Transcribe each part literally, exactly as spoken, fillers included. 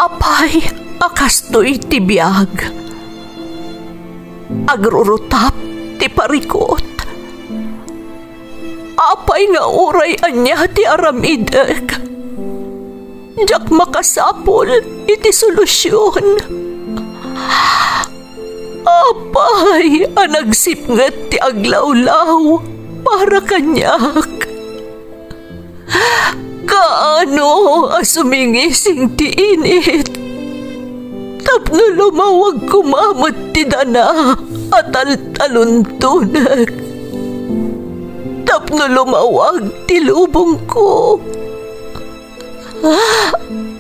Apay a kastoy ti biag? Agrurutap ti parikut. Apay nga uray ania ti aramidek, diak makasapul iti solusion. Apay a nagsipnget ti aglawlaw para kaniak? Kaano a sumingising ti init tapno lumawag koma met ti dana a taltaluntonek, tapno lumawag ti lubongko?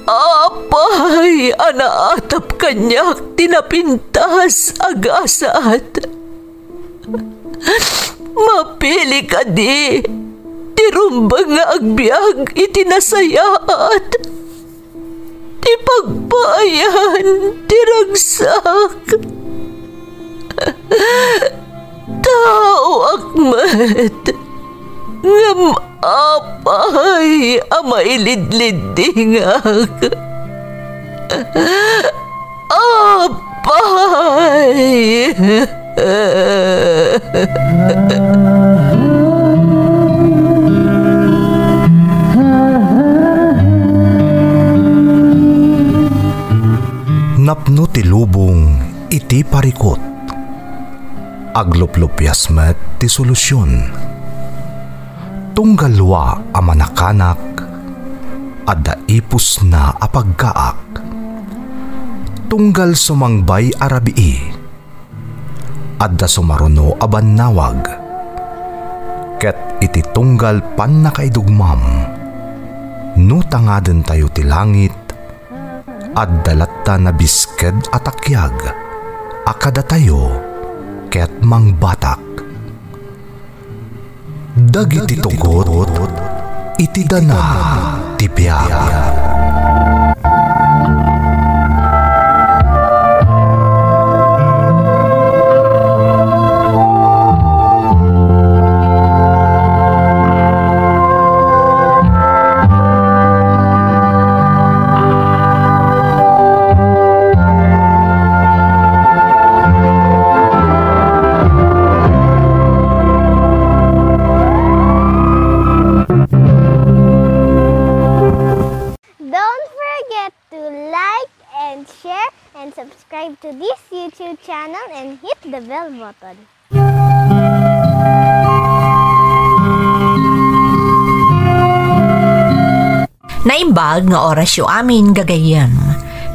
Apay a naatap kaniak ti napintas a gasat? Mapili kadi ti rumbeng nga agbiag iti nasayaat, ti pagpaayan ti ragsak? Taoak met, ngem apay a mailidliddingak? Apay! Napno ti lubong iti parikut. Agluplupias met ti solusion. Tunggal lua a manakanak, adda ipusna a paggaak. Tunggal sumangbay a rabii, adda sumaruno a bannawag. Ket iti tunggal pannakaidugmam, no tangadentayo ti langit, adda latta nabisked a takiag a kadatayo ket mangbatak. Dagiti tugot iti dana ti biag. Don't forget to like and share and subscribe to this YouTube channel and hit the bell button. Naimbag nga orasyo amin, gagayyem.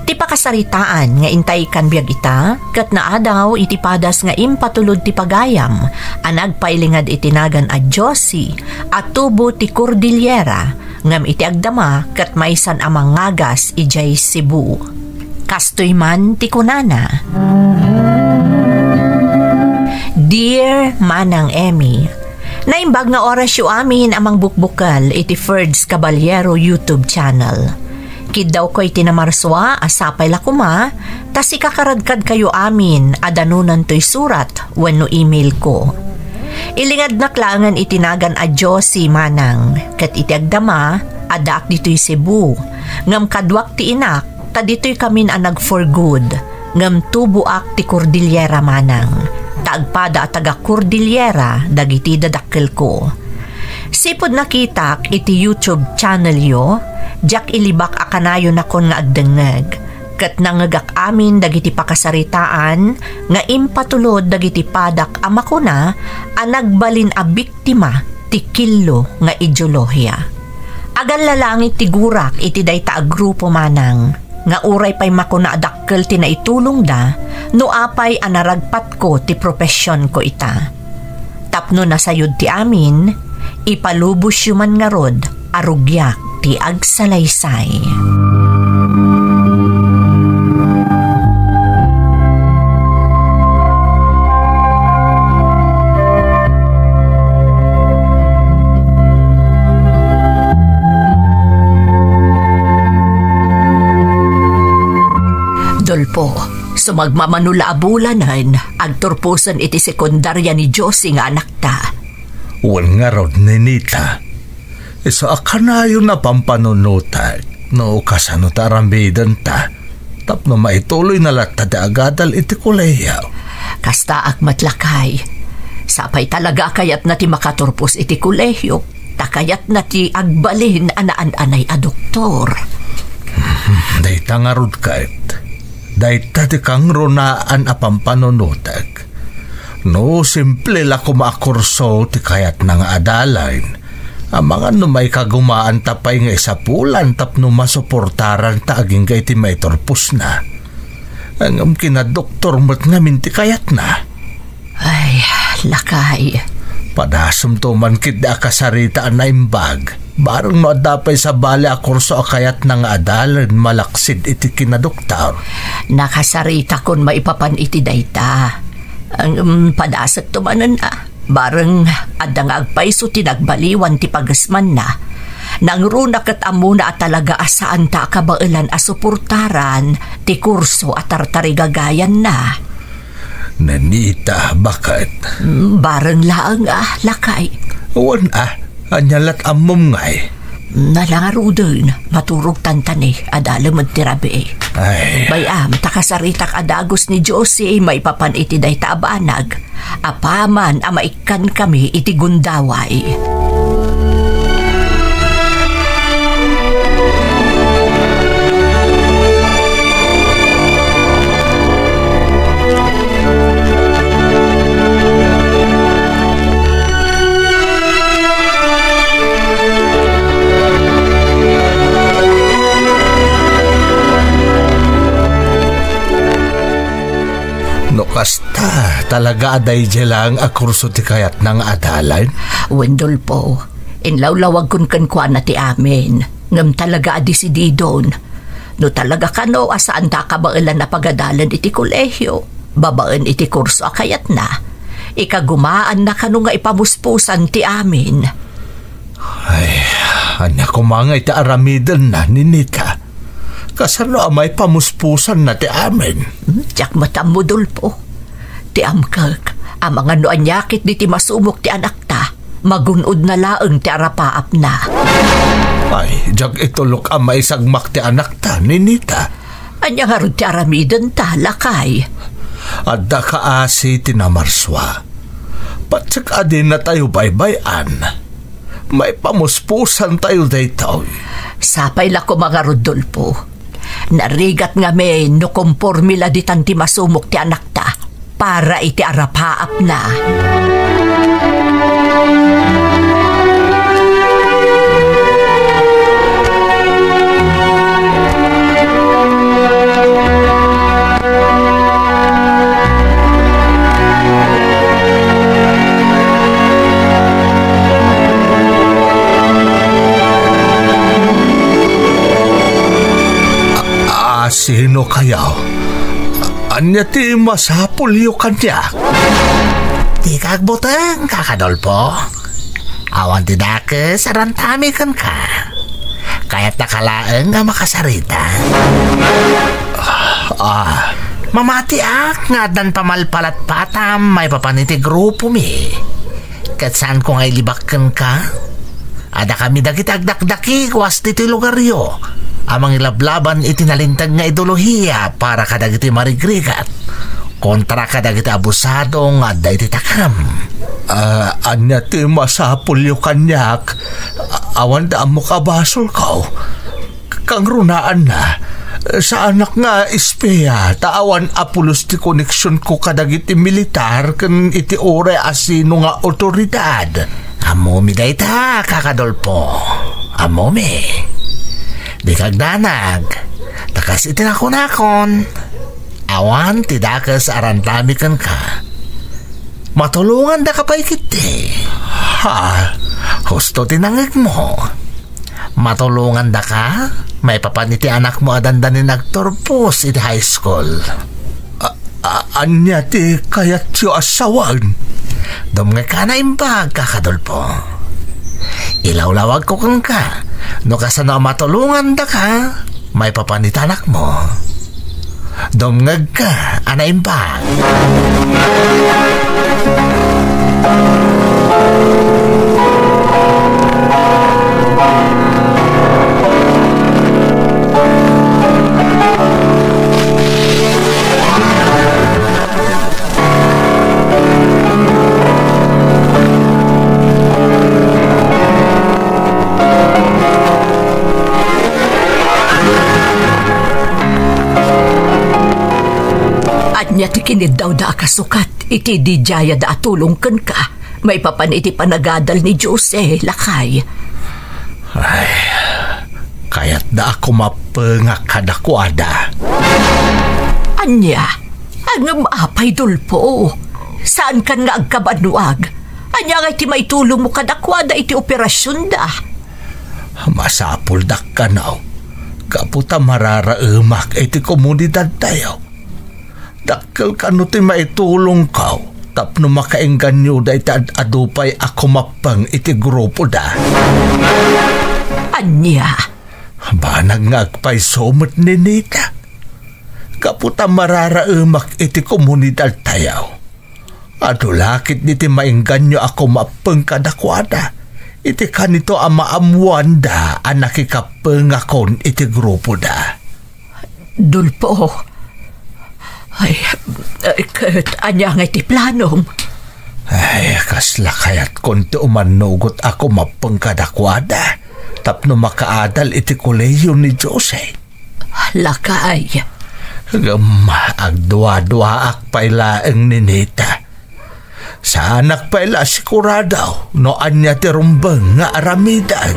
Ti pakasaritaan nga intay kan biag ita, ket naadaw iti padas nga impatulod ti pagayam a nagpailingad iti nagan a Josie a tubo ti Cordillera, ngem iti agdama ket maysan a mangagas idiay Cebu. Kastoy man ti kunana, Dear Manang Emmy, naimbag nga orasyo amin a mangbukbukel iti Ferds Caballero YouTube channel. Kiddawko iti namarsua a sapay la koma ta sikakaradkadkayo amin a danonantoy surat wenno email ko. Ilingadnak laengen iti nagan a Josie Manang, ket iti agdama, addaak ditoy Cebu, ngem kaduak ti inak ta ditoy kamin a nag-for good, ngem tuboak ti Cordillera Manang, ta agpada a taga-Cordillera dagiti dadakkelko. Sipud nakitak iti YouTube channelyo, diak ilibak a kanayonakon nga agdengngeg, ket nangngegak amin dagiti pakasaritaan nga impatulod dagiti padak a makuna a nagbalin a biktima ti killo nga ideolohiya. Agallalangit ti gurak iti dayta a grupo, Manang, nga uray pay makuna a dakkel ti naitulongda no apay a naragpatko ti profesionko ita. Tapno nasayod ti amin, ipalubosyo man ngarud a rugiak ti agsalaysay. Dolpo, sumagmamano la a bulanen, agturposen iti sekundaria ni Josie nga anakta. Wen ngarud, Ninita, isu a kanayon a pampanunotek no kasano ta aramidenta. Tapno maituloyna latta ti agadal iti kolehio. Kastaak met, lakay. Sapay talaga a kayatna ti makaturpos iti kolehio, ta kayatna ti agbalin a naan-anay a doktor. Dayta ngarud ket, dayta ti kangrunaan a pampanunotek. No simple la koma a kurso ti kayatna nga adalen, amangan no maikagumaanta pay nga isapulan tapno masuportaranta agingga iti maiturposna. Ngem kinadoktor met ngamin ti kayatna. Ay, lakay. Padasemto man ketdi a kasarita a naimbag. Bareng no adda pay sabali a kurso a kayatna nga adalen malaksid iti kinadoktor. Nakasaritakon maipapan iti dayta. Ngem padasekto manen a. Bareng adda nga agpayso ti nagbaliwan ti pagesmanna. Nangruna ket ammona a talaga a saanta a kabaelan a suportaran ti kurso a tartarigagayanna. Nenita, baket? Mm, bareng laeng a, lakay. Wen a, ania lat ammom ngay? Nala ngaruden, maturogtan ta ni, adalen met ti rabii. Ay. Bay-am, ta kasaritak a dagus ni Josie maipapan iti dayta a banag. Apaman a maikkankami iti gundaway. No kasta, talaga a daydiay laeng a kurso ti kayatna nga adalen? Wen, Dolfo, inlawlawagkon kenkuana ti amin, ngem talaga a desididon. No talaga kano a saanta a kabaelan a pagadalen iti kolehio, babaen iti kurso a kayatna, ikagumaanna kano nga ipamuspusan ti amin. Ay, ania koma nga iti aramidenna, Ninita? Kasano a maipamuspusanna ti amin? Hmm, diak met ammo, Dolfo. Ti amkek, amangan no ania ketdi ti masumok ti anakta, magun-odna laeng ti arapaapna. Ay, diak itulok a maisagmak ti anakta, Ninita. Ania ngarud ti aramidenta, lakay? Adda kaasi ti namarsua. Patiek a dinatayo baybay-an. Maipamuspusantayo daytoy. Sapay la koma ngarud, Dolfo. Narigat ngamin no kompormi la ditan ti masumok ti anakta para iti arapaapna. A, a, sino kayo? Ania ti masapulyo kaniak? Dika agbuteng, Kaka Dolfo. Awan ti dakes a rantami kenka. Kayatnaka laeng nga makasarita. Ah. Mamatiak nga addan pamalpalatpatam maipapan iti grupomi. Ket saanko nga ilibak kenka? Adakami dagiti agdakdakikuas ditoy lugaryo a mangilablaban iti nalinteg nga ideolohiya para kadagiti marigrigat kontra kadagiti abusado nga adda iti takam. Ah, ania ti masapulyo kaniak? A-, awan da ammok a basolko. Kangrunaanna, saanak nga espia, ta awan a pulos ti koneksionko kadagiti militar ken iti uray a sino nga awtoridad. Ammomi dayta, Kaka Dolfo. Ammomi. Dika agdanag. Ta kas iti nakunakon, awan ti dakes a rantami kenka. Matulongandaka pay ketdi. Ha? Husto ti nangegmo. Matulongandaka maipapan iti anakmo a dandanin agturpos iti high school. A-, a-, ania ti kayatyo a sawen? Dumngegka a naimbag, Kaka Dolfo. Ilawlawagko kenka no kasano a matulongandaka maipapan iti anakmo. Dumngegka a naimbag. Iti kiniddawda a kasukat iti dijayada a tulong kenka, maipapan iti panagadal ni Jose, lakay. Ay, kayatda a kumappengak kadakuada. Ania? Ngem apay, Dolfo? Saankan nga agkabannuag? Ania ngay ti maitulongmo kadakuada iti operasionda? Masapuldak kano, gapu ta mararaemak iti komunidadtayo. Dakkel kano ti maitulongko tapno makaengganyoda iti ad-adu pay a kumappeng iti grupoda. Ania? Banag nga agpayso met ni Nita. Gapu ta mararaemak iti komunidadtayo, adu la ketdi ti maengganyo a kumappeng kadakuada iti kanito a maammoanda a nakikappengakon iti grupoda. Dolfo. Ay, ay, ket ania ngay ti planom? Ay, kasla kayatkon ti umannugot a kumappeng kadakuada tapno makaadal iti kolehiyo ni Jose. Lakay. Ngem agduaduaak pay laeng ni Nita. Saanak pay la a sigurado no ania ti rumbeng nga aramidek.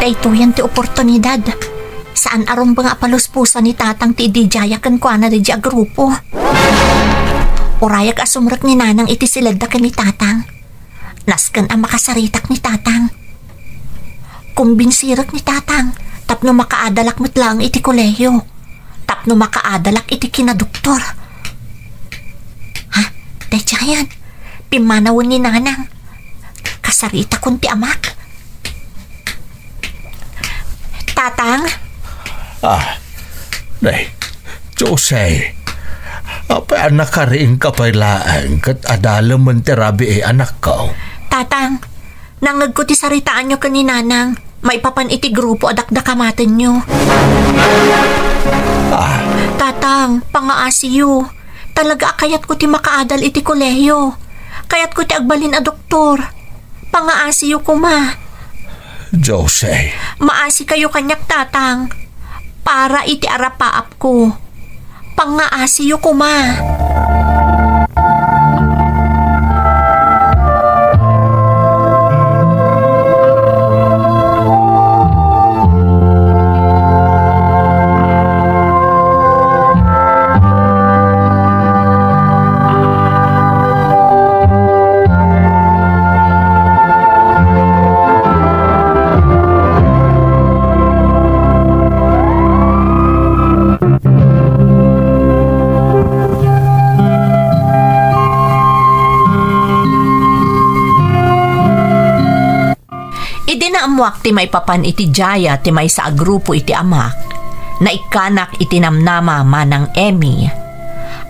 Daytoyen ti oportunidad. Saan a rumbeng a palusposan ni Tatang ti idijaya kenkuana daydiay a grupo. Urayak a sumrek ni Nanang iti siledda ken ni Tatang. Nasken a makasaritak ni Tatang. Kumbinsirek ni Tatang tapno makaadalak met laeng iti kolehiyo, tapno makaadalak iti kinadoktor. Ha? Daydiayen, pimmanawen ni Nanang. Kasaritakon ti amak. Tatang? Ah, nay, Jose, apay a nakariingka pay laeng ket adalemen ti rabii, anakko? Tatang, nangngegko ti saritaanyo ken ni Nanang maipapan iti grupo a dakdakamatenyo. Ah. Tatang, pangaasiyo. Talaga a kayatko ti makaadal iti kolehiyo. Kayatko ti agbalin a doktor. Pangaasiyo koma. Jose. Maasikayo kaniak, Tatang. Para iti arapaapko. Pangaasiyo koma. Idi naammoak ti maipapan iti Jaya ti maysa a grupo iti amak, naikkanak iti namnama manang Emmy.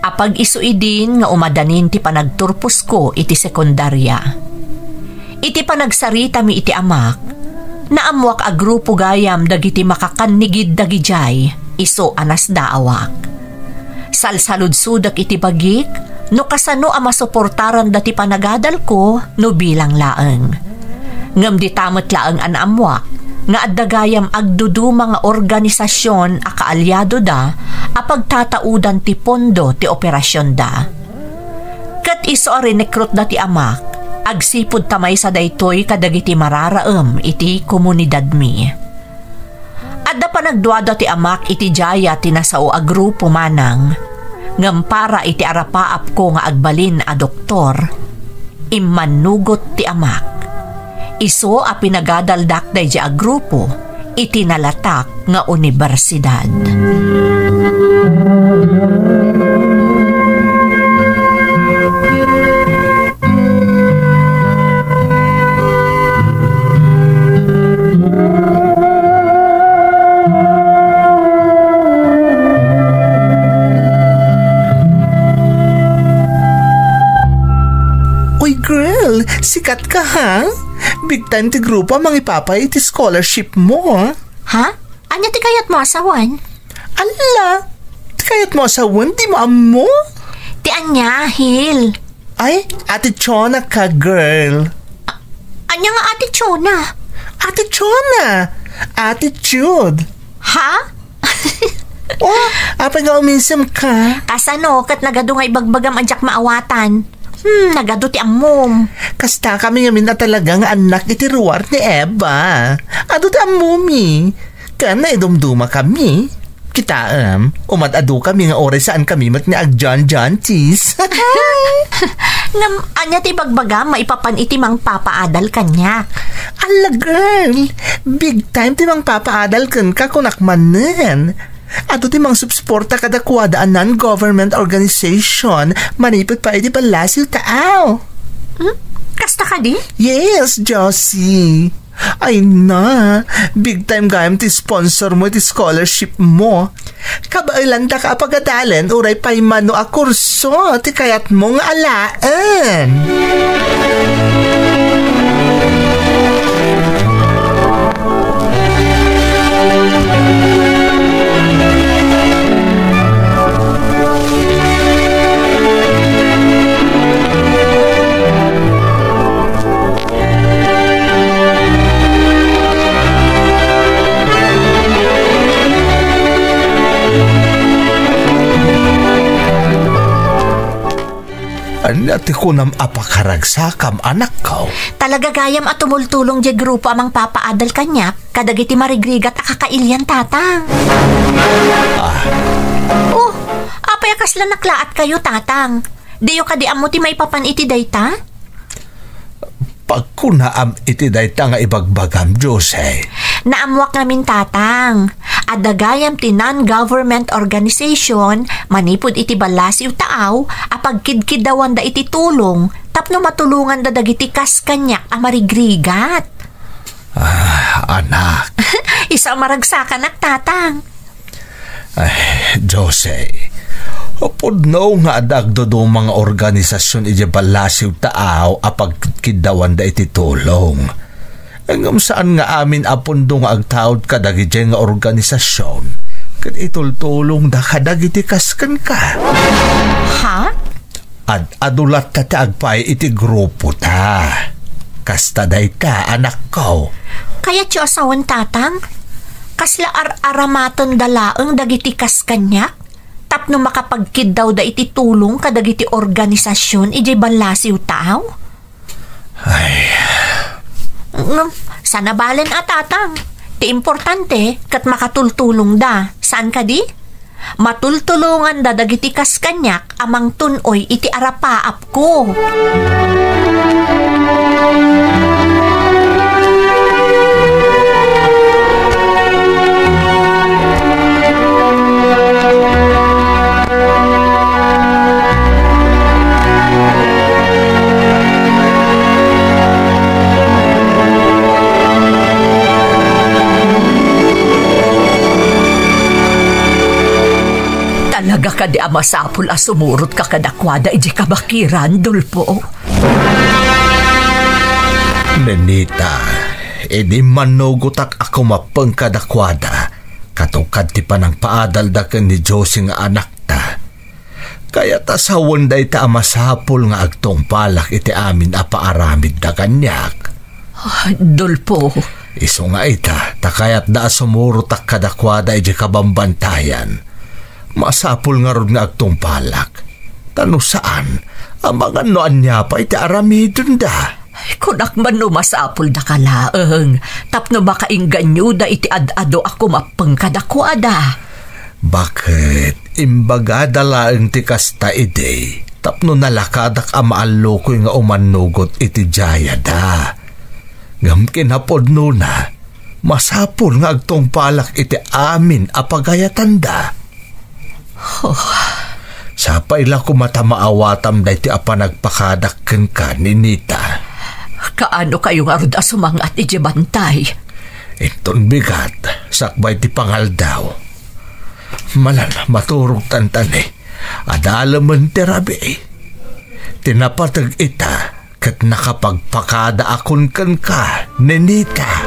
Apag-isu idin nga umadanin ti panagturposko iti sekundaria. Iti panagsaritami iti amak, naammoak a grupo gayam dagiti makakannigid dagidiay, isu a nasdaawak. Salsaludsodek iti bagik no kasano a masuportaranda ti panagadalko no bilang laeng. Ngem dita met laeng a naammoak nga adda gayam agduduma nga organisasion a kaalyadoda a pagtataudan ti pondo ti operasionda. Ket isu a rinekrutda ti amak, agsipud ta maysa daytoy kadagiti mararaem iti komunidadmi. Adda panagduadua ti amak iti Jaya ti nasao a grupo manang, ngem para iti arapaapko nga agbalin a doktor, immannugot ti amak. Isu a pinagadaldak daydiay a grupo iti nalatak nga unibersidad. Uy, girl, sikat ka, ha? Big time ti grupo a mangipapay iti scholarship mo, ha? Ha? Ania ti kayatmo a sawen? Alla, ti kayatmo a sawen, dimo ammo? Ti ania, Hil? Ay, Ate Chona ka, girl. A-, ania nga Ate Chona? Ate Chona! Attitude! Ha? Oh, apay nga umisem ka? Kasano, ket nagadu nga ibagbagam a diak maawatan? Hmm, nagadu ti ammom. Kasta kami ngamin a talaga nga annak iti ruar ni Eva. Adu ti ammomi. Ken naidumduma kami. Kitaem, umad-adu kami nga uray saan kami met nga agjanjantis. Ngem, ania ti ibagbagam maipapan iti mangpapaadal kaniak? Alla, girl, big time ti mangpapaadal kenka, kunak manen. Adu ti mangsupsuporta kadakuada a non-government organization manipud pay iti ballasiw taaw. Hmm? Kasta kadi? Yes, Josie. Ay na, big time gayam ti sponsor mo iti scholarship mo. Kabaelantaka a pagadalen uray paymano a kurso ti kayatmo nga alaen. Ania ti kunam a pakaragsakam, anakko? Talaga gayam a tumultulong diay grupo a mangpapaadal kaniak kadagiti marigrigat a kakailian, Tatang. Ah. Oh, apay a kasla naklaatkayo, Tatang? Diyo kadi ammo ti maipapan iti dayta? Pagkunaam iti dayta nga ibagbagam, Jose. Naammuak ngamin, Tatang. Adda gayam ti non-government organization manipud iti ballasiw taaw a pagkidkiddawanda iti tulong tapno matulonganda dagiti kas kaniak a marigrigat. Ah, anak. Isu a maragsakanak, Tatang. Ay, Jose, pudno nga adda agduduma nga organisasion idiay ballasiw taaw a pagkiddawanda iti tulong. Ngem saan nga amin a pundo nga agtaud kadagiti nga organisasion ket itultulongda kadagiti kas kenka. Ha? Ad-adu latta ti agpaay iti grupota. Kasta dayta, anakko. Kayatyo a sawen, Tatang? Kasla ar-aramatenda laeng dagiti kas kaniak tapno makapagkiddawda iti tulong kadagiti organisasion idiay ballasiw taaw? Ay. Ngem, saan a balen a, Tatang. Ti importante, ket makatultulongda. Saan kadi? Matultulonganda dagiti kas kaniak a mangtun-oy iti arapaapko. Talaga kadi a masapul a sumurotka kadakuada idiay kabakiran, Dolfo? Nenita, idi mannugotak a kumappeng kadakuada, katukad ti panangpaadalda ken ni Josie nga anakta, kayat a sawen dayta a masapul nga agtungpalak iti amin a paaramidda kaniak. Ah, Dolfo. Isu nga ita, ta kayatda a sumurotak kadakuada idiay kabambantayan. Masapul ngarud nga agtungpalak. Ta no saan, amangan no ania pay ti aramidenda. Ay, kunak man no masapuldaka laeng tapno makainganyoda iti ad-adu a kumappeng kadakuada. Baket, imbagada laeng ti kasta idi tapno nalakadak a maallukoy nga umannugot iti diayada. Ngem kinapudnona, masapul nga agtungpalak iti amin a pagayatanda. Oh. Sapay la koma ta maawatam daytoy a panagpakadak kenka, Nenita. Kaano kayo ngarud a sumangat idiay bantay? Inton bigat, sakbay ti pangaldaw. Malan, maturog tantani. Adalemen ti rabii. Ti napateg ita, ket nakapagpakadaakon kenka, Nenita.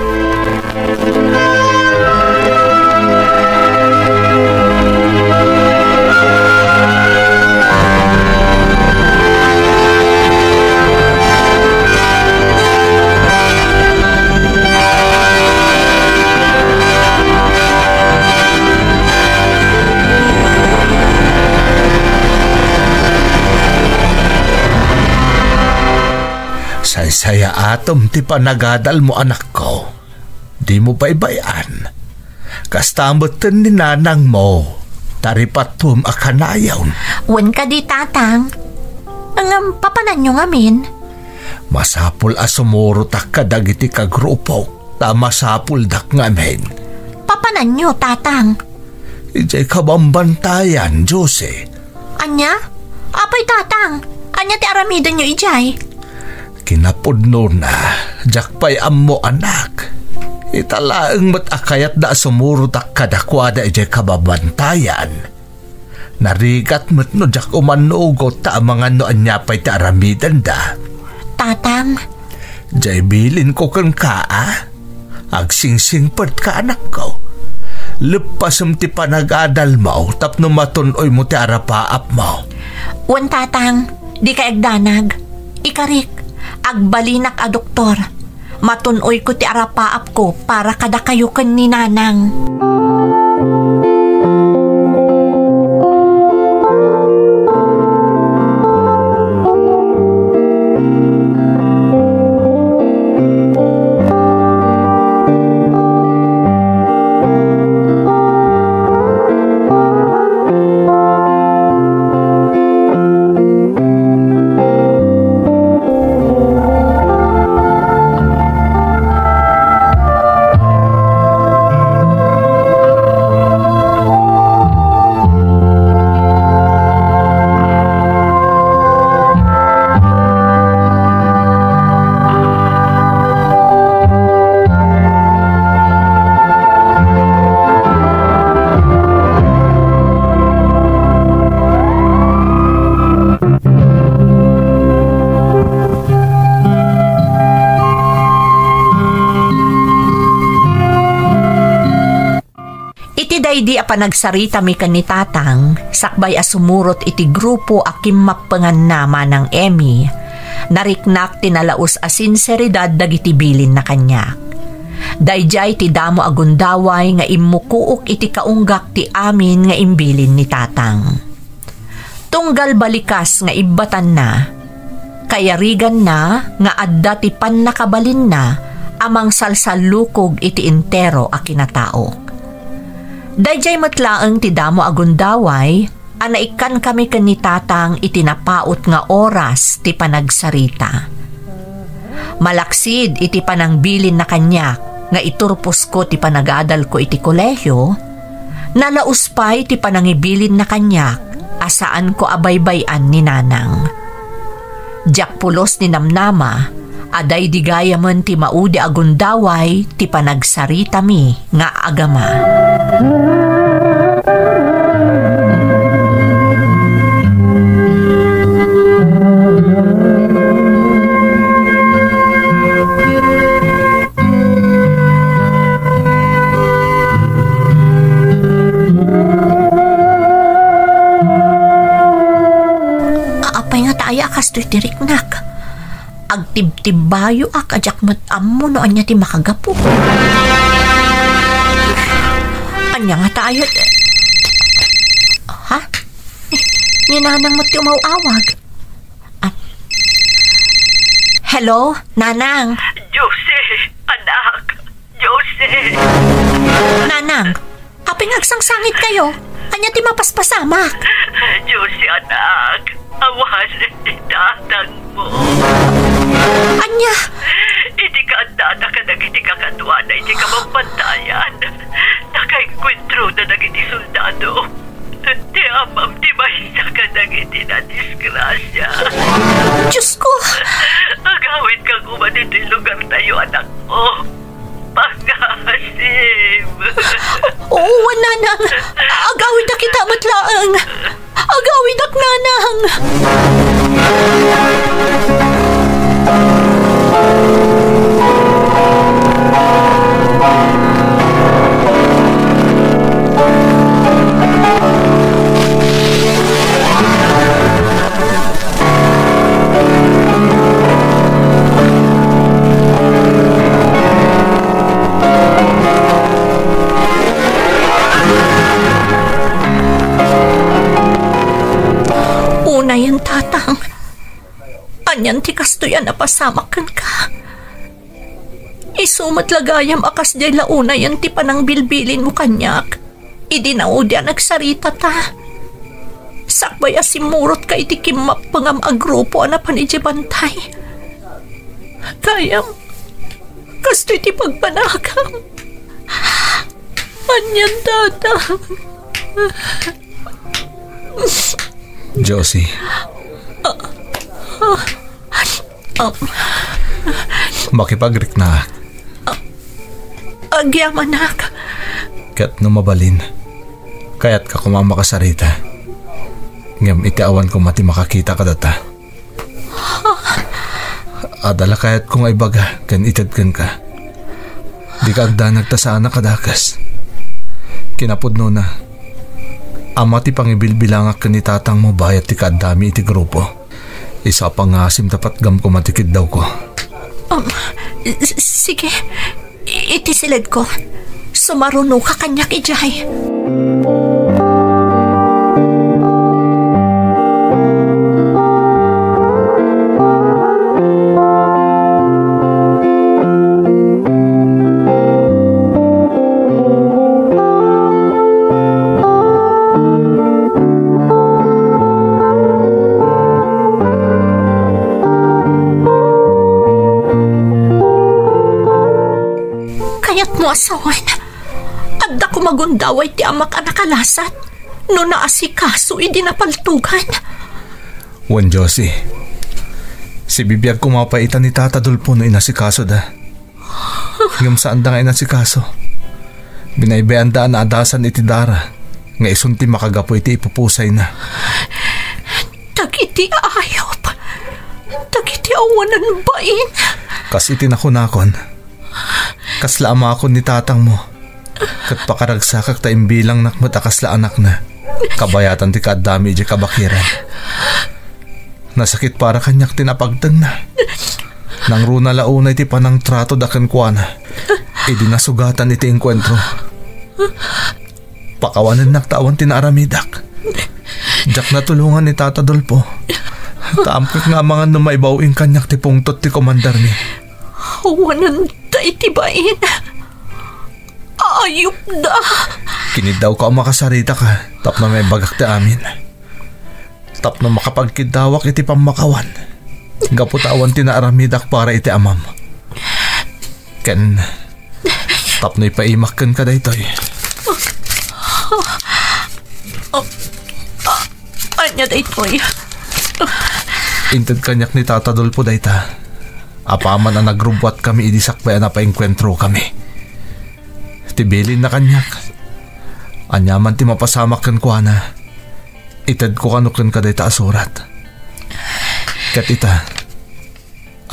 Saysayaatem ti panagadalmo, anakko. Dimo baybay-an. Kasta metten ni nanangmo, ta ripattom a kanayon. Wen kadi, Tatang. Ngem, papananyo ngamin? Masapul a sumurotak kadagiti kagrupok, ta masapuldak ngamin. Papananyo, Tatang? Idiay kabambantayan, Josie. Ania? Apay, Tatang? Ania ti aramidenyo idiay? Kinapudnona, diak pay ammo, anak. Ita laeng met a kayatda a sumurotak kadakuada idiay kababantayan. Narigat met no diak umanugot ta amangan no ania pay ti aramidenda. Tatang. Diay bilinko kenka, a? Agsingsingpet ka, anakko. Leppasem ti panagadalmo tapno matun-oymo ti arapaapmo. Wen, Tatang, dikay agdanag. Ikarik, agbalinak a doktor. Matun-oyko ti arapaapko para kadakayo ken ni Nanang. Iti daydi a panagsaritami ken ni Tatang, sakbay a sumurot iti grupo a kimmappenganna manang Emmy, nariknak ti nalaus a sinseridad dagiti bilinna kaniak. Daydiay ti damo a gundaway nga immukook iti kaunggak ti amin nga imbilin ni Tatang. Tunggal balikas nga ibbatanna, kayariganna nga adda ti pannakabalinna a mangsalsallukog iti entero a kinataok. Daydiay met laeng ti damo a gundaway a naikkankami ken ni Tatang iti napaut nga oras ti panagsarita. Malaksid iti panangbilinna kaniak nga iturposko ti panagadalko iti kolehio, nalaus pay ti panangibilinna kaniak a saanko a baybay-an ni Nanang. Diak pulos ni namnama a daydi gayamen ti maudi a gundaway ti panagsaritami nga agama. Apay ngata aya a kastoy ti riknak? Agtibtibbayoak a diak met ammo no ania ti makagapu. Ania ngata aya ti, ha? Ni, ni Nanang met ti umaw-awag. Ah. Hello, Nanang. Josie, anak. Josie. Nanang, apay nga agsangsangit kayo? Ania ti mapaspasamak? Josie, anak, awan ti tatangmo. Ania? Iti kaaddana kadagiti kakaduana iti kabambantayan, nakaengkuentrona dagiti soldado. Ti amam ti maysa kadagiti nadisgrasia. Diyos ko! Agawidka koma ditoy lugartayo, anakmo. Pangasim. Oo, Nanang. Agawidak ita met laeng. Agawidak, Nanang. Ayan, Tatang. Anian ti kastoy a napasamak kenka? Isu met la gayam a kasdiay la unayen ti panangbilbilinmo kaniak idi naudi a nagsaritata. Sakbay a simmurotka iti kimmappengam a grupo a napan idiay bantay. Gayam, kastoy ti pagpanagam. Anian, Tatang? Josie. Um. Makipagriknaak. Agyamanak. Ket no mabalin, kayatka koma a makasarita. Ngem iti awan koma ti makakita kadata. Adda la kayatko nga ibaga ken ited kenka. Dika agdanag ta saanak a dakes. Kinapudnona, amma ti pangibilbilangak ken ni tatangmo bayat ti kaaddami iti grupo. Isu a pangngasim ta patgam koma ti kiddawko. Um, s-, s-, sige. I-, iti siledko. Sumarunoka kaniak idiay. Kayatmo a sawen, adda koma gundaway ti amak a nakalasat no naasikaso idi napaltogan. Wen, Josie, sibibiag koma pay ita ni Tata Dolfo no inasikasoda. Ngem saanda nga inasikaso. Binaybay-anda a naadasan iti dara nga isun ti makagapu iti ipupusayna. Dagiti ayop, dagiti awanan bain. Kas iti nakunakon, kasla amakon ni tatangmo, ket pakaragsakak ta imbilangnak met a kasla anakna, kabayatan ti kaaddami idiay kabakiran. Nasakit para kaniak ti napagtengna. Nangruna la unay ti panangtratoda kenkuana idi nasugatan iti engkuentro. Pakawanennak ta awan ti naaramidak. Diak natulongan ni Tata Dolfo. Ta ammok nga amangan no maibaw-in kaniak ti pungtot ti komandarmi. Awananda iti bain. Ayupda. Kiniddawko a makasaritaka tapno maibagak ti amin. Tapno makapagkiddawak iti pammakawan. Gapu ta awan ti naaramidak para iti amam. Ken tapno ipaimak kenka daytoy. Ania daytoy? Inted kaniak ni Tata Dolfo dayta. Apaman a nagrubbuatkami idi sakbay a napaengkuentrokami. Ti bilinna kaniak, aniaman ti mapasamak kenkuana, itedko kano kenka dayta a surat. Ket ita,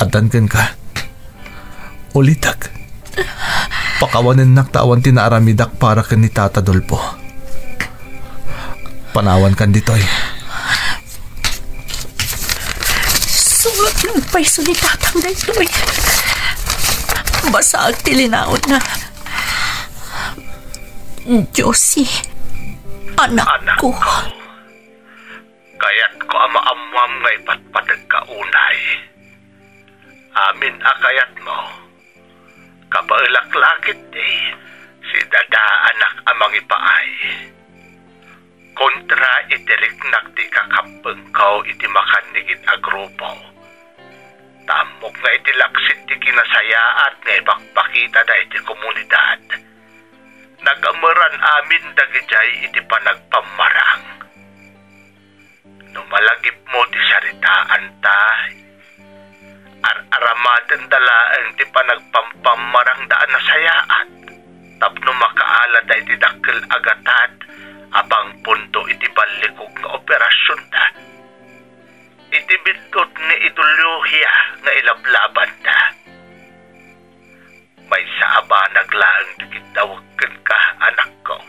addan kenka. Ulitek. Pakawanennak ta awan ti naaramidak para ken ni Tata Dolfo. Panawankan ditoy. Surat nga agpayso ni Tatang daytoy. Basaak ti linaonna. Josie, anakko. Anakko. Kayatko a maammuam nga ipatpategka unay. Amin a kayatmo, kabaelak la ketdi, sidadaanak a mangipaay. Kontra iti riknak ti ikakappengko iti makannigid a grupo. Ta ammok nga iti laksid ti kinasayaat nga ipakpakitada iti komunidad, nagameran amin dagidiay iti panagpammarang. No malagipmo ti saritaanta, ar-aramatenda laeng ti panagpampammarangda a nasayaat tapno makaalada iti dakkel a gatad a pangpunto iti ballikog nga operasionda. Iti biddut nga ideolohiya nga ilablabanda. Maysa a banag laeng ti kiddawek kenka, anakko.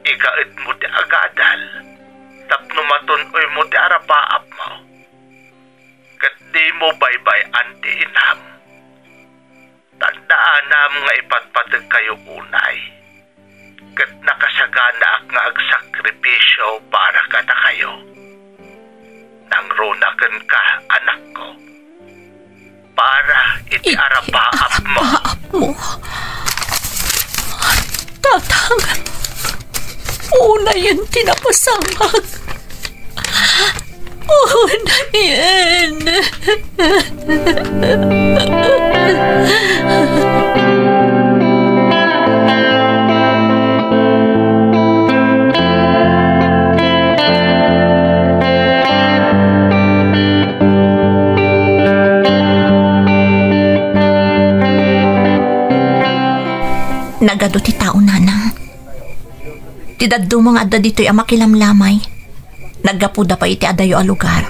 Ikaetmo ti agadal tapno matun-oymo ti arapaapmo, ket dimo baybay-an ti inam. Tandaanam nga ipatpategkayo unay, ket nakasaganaak nga agsakripisio para kadakayo. kenka, anakko. Para iti Iti arapaapmo. arapaapmo. Tatang, unayen ti napasamak. Unayen. Nagadu ti tao, nanang. Ti dadduma nga adda ditoy a makilamlamay, naggapuda pay iti adayo a lugar.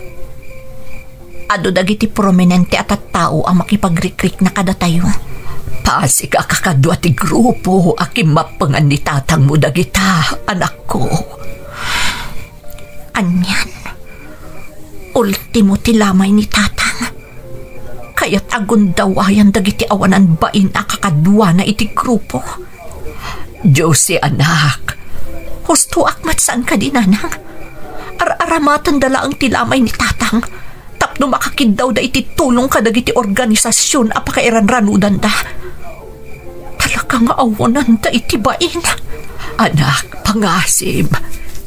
Adu dagiti prominente a tattao a makipagrikrikna kadatayo. Pasig a kakadua ti grupo a kimmappengan ni tatangmo dagita, anakko. Anian? Ultimo ti lamay ni tatang. Kayat a gundawayan dagiti awanan bain a kakaduana iti grupo. Josie, anak, hustoak met saan kadi, nanang? Ar-aramatenda laeng ti lamay ni tatang tapno makakiddawda iti tulong kadagiti organisasyon a pakairanranudanda. Talaga nga awananda iti bain. Anak, pangasim,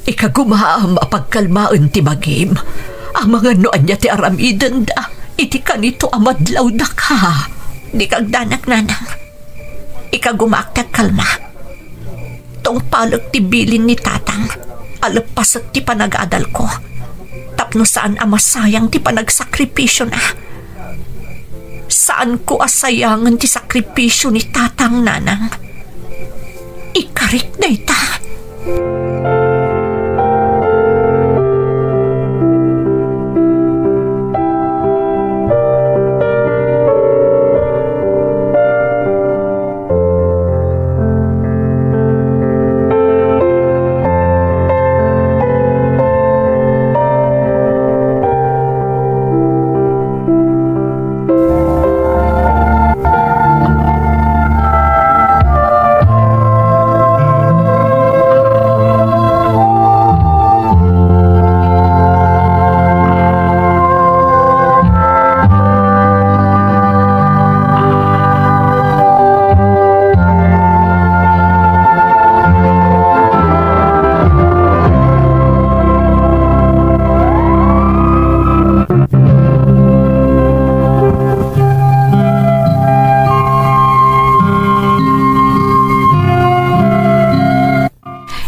ikagumaam a pagkalmaen ti bagim. Amangan no ania ti aramidenda iti kanito a madlawdaka. Dika agdanag, nanang. Ikagumaak ti agkalma. Tungpalek ti bilin ni tatang a leppasek ti panagadalko tapno saan a masayang ti panagsakripisyona. Saanko a sayangen ti sakripisyo ni tatang, nanang. Ikarik dayta.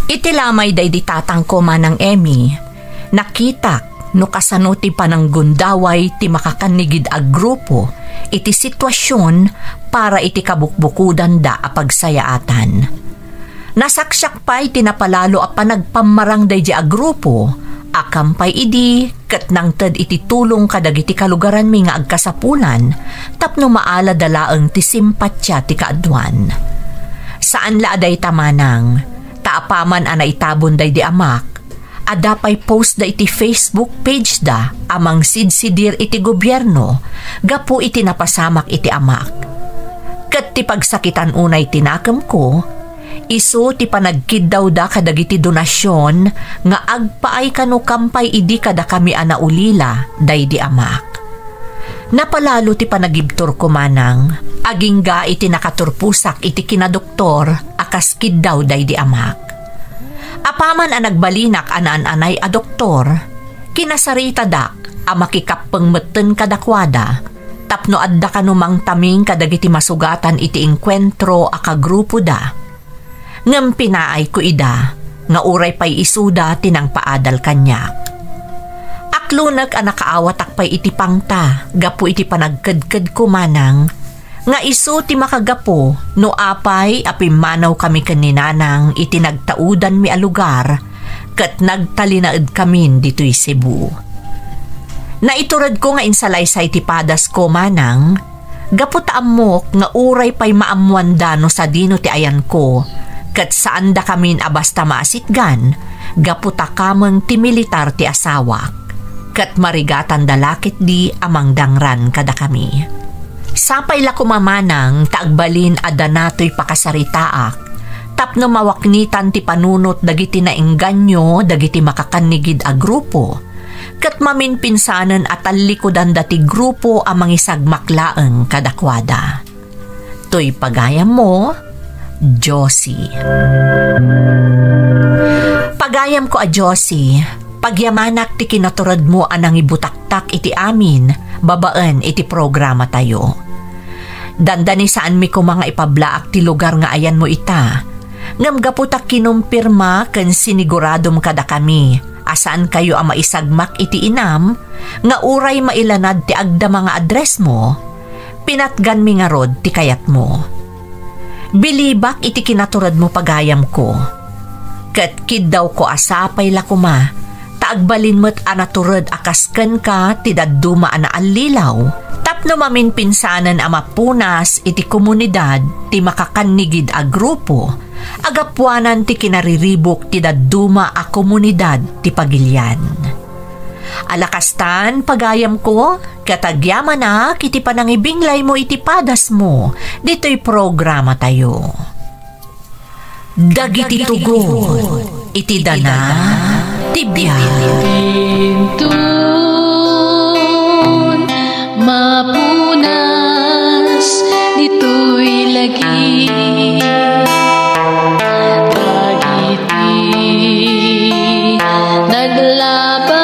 Iti lamay daydi tatangko, Manang Emmy, nakitak no kasano ti pananggundaway ti makakannigid a grupo iti situasion para iti kabukbukudanda a pagsayaatan. Nasaksiak pay ti napalalo a panagpammarang daydi a grupo a kampay idi ket nangted iti tulong kadagiti kalugaranmi nga agkasapulan tapno maalada laeng ti simpatia ti kaaduan. Saan la a dayta, manang, ta apaman a naitabon daydi amak, adda pay post da iti Facebook page da a mangsidsidir iti gobierno gapu iti napasamak iti amak. Ket ti pagsakitan unay ti nakemko, isu ti panagkiddawda kadagiti donasion nga agpaay kano kampay idi kadakami a naulila daydi amak. Napalalo ti panagibturko, manang, agingga iti nakaturposak iti kinadoktor a kas kiddaw daydi amak. Apaman a nagbalinak a naan-anay a doktor, kinasaritadak a makikappeng metten kadakuada tapno adda kano mangtaming kadagiti masugatan iti engkuentro a kagrupoda. Ngem pinaayko ida nga uray pay isuda ti nangpaadal kaniak. Aklonek a nakaawatak pay iti pangta gapu iti panagkedkedko, manang, nga isu ti makagapu no apay a pimmanawkami ken ni nanang iti nagtaudanmi a lugar ket nagtalinaedkamin ditoy Cebu. Naituredko nga insalaysay ti padasko, manang, gapu ta ammok nga uray pay maammoanda no sadino ti ayanko, ket saandakamin a basta maasitgan, gapu ta kameng ti militar ti asawak, ket marigatanda la ketdi a mangdangran kadakami. Sapay la koma, manang, ta agbalin a danatoy pakasaritaak, tapno mawaknitan ti panunot dagiti naengganyo dagiti makakannigid a grupo, ket maminpinsanen a tallikudanda ti grupo a mangisagmak laeng kadakuada. Toy pagayammo, Josie. Pagayamko a Josie, pagyamanak ti kinaturedmo a nangibutaktak iti amin babaen iti programatayo. Dandani saanmi koma nga ipablaak ti lugar nga ayanmo ita, ngem gapu ta kinumpirma ken siniguradom kadakami a saankayo a maisagmak iti inam nga uray mailanad ti agdama nga addressmo, pinatganmi ngarud ti kayatmo. Bilibak iti kinaturedmo pagayamko. Ket kiddawko a sapay la koma, ta agbalin met a natured a kas kenka ti dadduma a naallilaw, tapno maminpinsanen a mapunas iti komunidad ti makakannigid a grupo, a gapuanan ti kinariribuk ti dadduma a komunidad ti pagilian. Alakastan, pagayamko, ket agyamanak iti panangibinglaymo iti padasmo ditoy programatayo. Dagiti tugot iti dana ti biag. Intun mapunas ditoy lagi. Dagiti naglaba